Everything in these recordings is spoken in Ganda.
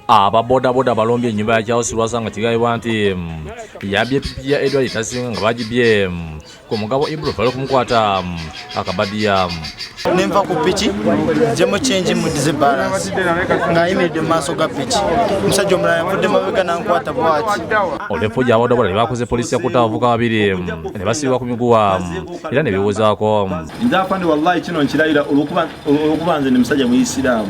Aba bodaboda balombye ennyumba ya Charles Lwasa nga kigambibwa nti yabbye pikipiki ya Edward Tasinga nga bagibye ku mugabo Ibro bali okumukwata akabadiya. Nenva ku piki njemu change mudize balance ng'ayimiridde mu maaso ga piki, omusajja omulala yavudde mabega nankwata bwati. Olw'effujjo ababodaboda lye bakoze, poliisi yakutte abavubuka babiri ne basibibwa ku miguwa era ne beewozaako. Nze afande, wallahi kino nkirayira olwokuba nze ndi musajja Muyisiraamu,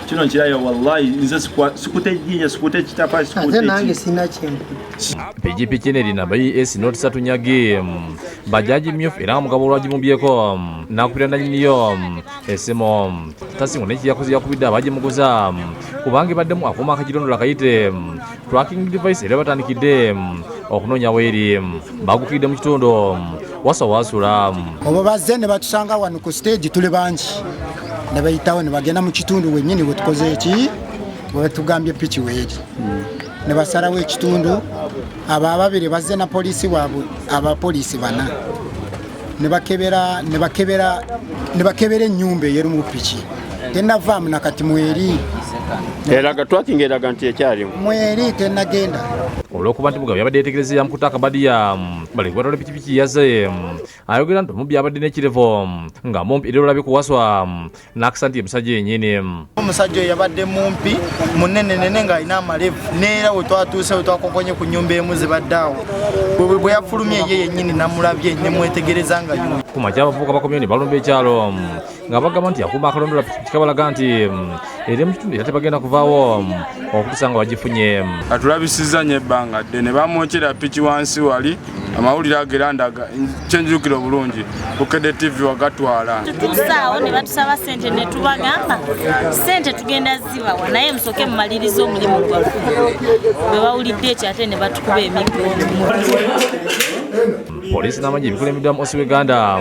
kino nkirayira wallahi, nze sikute ejjinja, sikute ekitapa. Ate nange sina kyenkutte. Pikipiki eno eri namba ES nought 3 Nyagi, bajaji myufu, era nga mugabo olwagimubyeko nakubira nanyiniyo esimu. Tasingo naye kyeyakoze, yakubidde abagimuguza kubanga ebaddemu akuuma akagirondola kayite tracking device, era batandikidde okunoonya weeri. Bagukidde mu kitundu wasa wasula. Obo bazze ne batusanga wano ku stage tuli bangi, ne bayitawo ne bagenda mu kitundu wennyini we tukoze eki, we tugambye piki weeri, ne basalawo ekitundu. Abo ababiri bazze na poliisi waabwe, abapoliisi bana, ne bakebera ne bakebera ne bakebera ennyumba eyerimu piki, tenavaamu nakati mweri. Eraga tracking eraga nti ekyalimu. Mweri, tenagenda. Olw'okuba nti Mugabo yabadde yetegereza yamukutte akabadiya bali kubatwala pikipiki, yaze ayogera nti omubbi abadde n'ekirevu nga mumpi, era olabye kuwaswa n'akisa nti ye musajja yennyini. Omusajja oyo yabadde mumpi, munene nene, ng'alina amalevu, neera we twatuuse, we twakokonye ku nyumba emu zibadde awo, bwe yafulumye ye yennyini namulabye nemwetegereza nga yo. Ku makya abavubuka bakomyewo ne balumba ekyalo nga bagamba nti akuuma akalondola pikipiki kabalaga nti eri mu kitundu era tebagenda kuvaawo okutuusa nga bagifunye. Atulabisizza nnyo ebbanga ddene, bamwokyera piki wansi wali. Amawulire ago era ndaga kyenjukira obulungi, Bukedde TV wagatwala. Tutuusaawo ne batusaba sente, ne tubagamba sente tugenda zibawa, naye musooke mumalirize omulimu gwaffe. Bwe bawulidde ekyo, ate ne batukuba emiggo. Poliisi n'amagye ebikulembeddwamu OC Uganda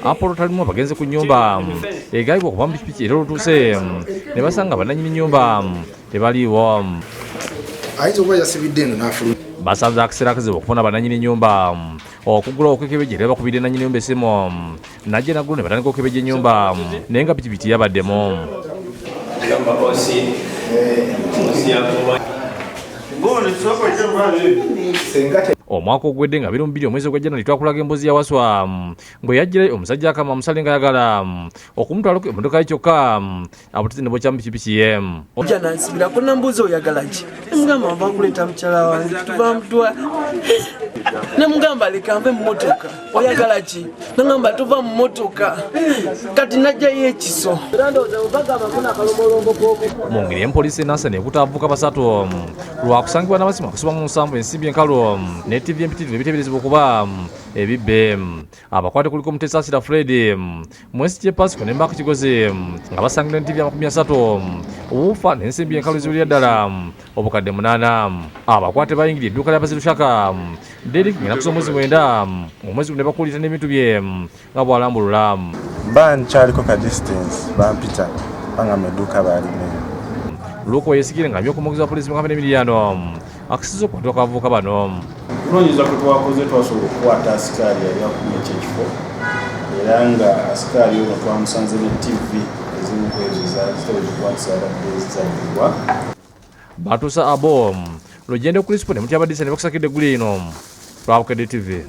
Apollo Talimu bagenze ku nnyumba egambibwa okuva mu pikipiki, era olutuuse ne basanga bannannyini nnyumba tebaliiwo. Ayinza okuba yasibidde eno n'afuluma. Basanze akaseera akazibu okufuna bannannyini nnyumba okuggula okwekebejja, era bakubidde nannyini nyumba esimu najja naggulu ne batandika okukebejja ennyumba, naye nga pikipiki yabaddemu. Gamba osi osi yakuba. Omwaka oguwedde nga 22 omwezi ogwa January, twakulaga emboozi ya Waswa bwe yajjirayo omusajja akama amusale nga ayagala okumutwalako emmotoka ye, kyokka abutezi ne bokyamu pikipiki ye. Ojja nansibirako, nambuuza, "Oyagala ki?" Nemugamba, "Nva kuleeta mukyala wange, tuva mutwa." Nemugamba, "Leka nve mu motoka, oyagala ki?" Nagamba, "Tuva mu motoka." Kati najjayo ekiso. Mu ngeri emu, poliisi enansana ekutte abavubuka basatu lwakusangibwa n'amasimu akusoba mu 70, ensimbi enkalu ne TV empitirivu ebiteeberezebwa okuba ebibbe. Abakwate kuliko Mutesaasira Fred, Mwesigye Pasco ne Mbaka Kigozi, nga basangibwa ne TV 30, woofer n'ensimbi enkalu eziwerera ddala 8,000. Abakwate bayingirira edduuka lya Bazirushaka Derek ng'ennaku z'omwezi 9 omwezi guno ne bakuulira n'ebintu bye nga bw'alambulula. Mba nkyaliko ka distance, bampita, bangamba edduuka baalimenye. Luko yesigire nga by'okumwogezi wa poliisi mu kampani emiriraano akisiza okukwatibwa kw'abavubuka bano. Okunoonyereza kwe twakoze, twasobola okukwata asikaali yali akumye ekyo ekifo, era nga asikaali ono twamusanze ne TV ezimu ku ezo ziteeberezebwa nti zabadde zabbibwa. Batuusa abo lugendo Crispo ne Mutyaba Disa ne bakusakidde eggulu eno lwa Bukedde TV.